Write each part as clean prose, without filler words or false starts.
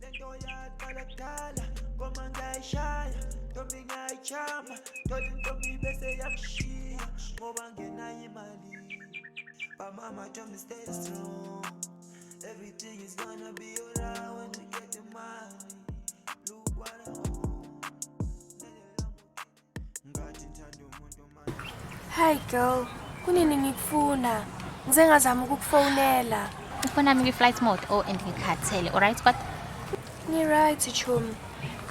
Lento yaqala kudala ngoma ngiyayishaya, ntombi ngiyayichama, thola intombi bese yakushiya ngoba ngenayo imali. But mama told me stay strong. Everything is gonna be alright when we get the money. Look what I own. Ngathi ngithanda umuntu manje. Hi girl, kunini ngikufuna? Ngize ngazama ukukufonela. Ifoni yami kwi-flight mode, oh, and ngikhathele. Alright, kodwa Ngi-right, chomi.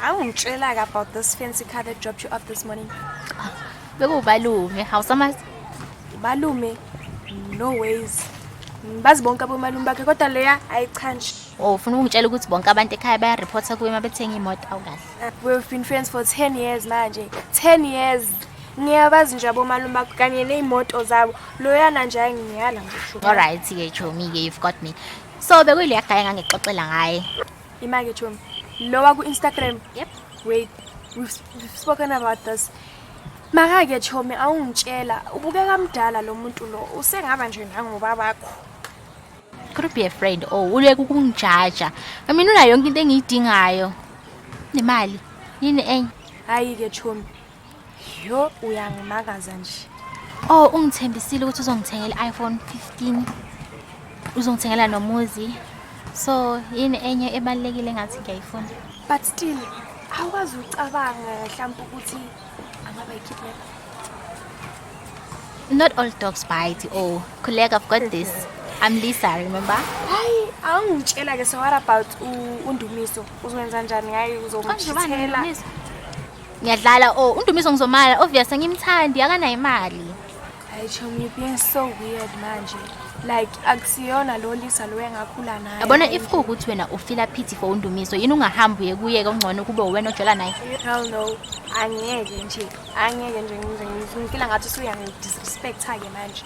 Awungitshela-ke about this fancy car that dropped you off this morning. Bekuwubalume, awusamazi? Ubalume? No ways. Bazi bonke abomalume bakhe, kodwa leya ayicha nje. Oh, ufuna ukungitshela ukuthi bonke abantu ekhaya bayareporta kuye uma bethenga imoto? Awukahle. We've been friends for 10 years manje. 10 years. Ngiyabazi nje abomalume bakho kanye ney'moto zabo. Loyana nje ayingiyala nje sho. Alright-ke chomi-ke, you've got me. So bekuyileya guy engangixoxela ngaye. Ima-ke, chomi. Lowa ku-Instagram? Yep. Wait, we've spoken about this. Maka-ke chomi, awungitshela, ubukeka mdala lo muntu lo, usengaba nje nangobabakho. Could be a friend. Oh, uleke ukungijaja. I mean, unayo yonke into engiyidingayo. Nemali. Yini enye? Hayi-ke chomi, yo, uyangimakaza nje. Oh, ungithembisile ukuthi uzongithengela i-iPhone 15. Uzongithengela nomuzi. So, yini enye ebalulekile engathi ngiyayifuna? But still, awukwazi ucabanga mhlawumbe ukuthi angaba yi-kidnapper? Not all dogs bite. Oh, Khuleka, I've got this. I'm Lisa, remember? Hayi, awungitshela-ke, so what about uNdumiso? Uzowenza njani ngaye? Uzomchithela? Ngiyadlala, oh, uNdumiso ngizomala, obvious angimthandi, akanayo imali. Hayi chomi, you being so weird manje. Like, akusiyona lo Lisa lo engakhula naye. Yabona, if kuwukuthi wena ufeela pity for uNdumiso, yini ungahambi uye kuye kungcono kube wena ojola naye? Hell no, angeke nje, angeke nje, ngifeela ngathi usuyangidisrespecta-ke manje.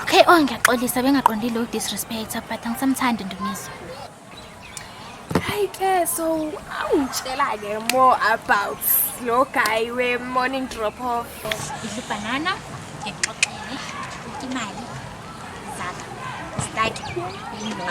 Okay, oh, ngiyaxolisa, bengaqondile ukudisrespecta, but angisamthandi uNdumiso. Hayi ke, so awungitshela-ke more about lo guy we-morning drop off. Idla ibhanana, ngikuxoxele imali zaka staki. No.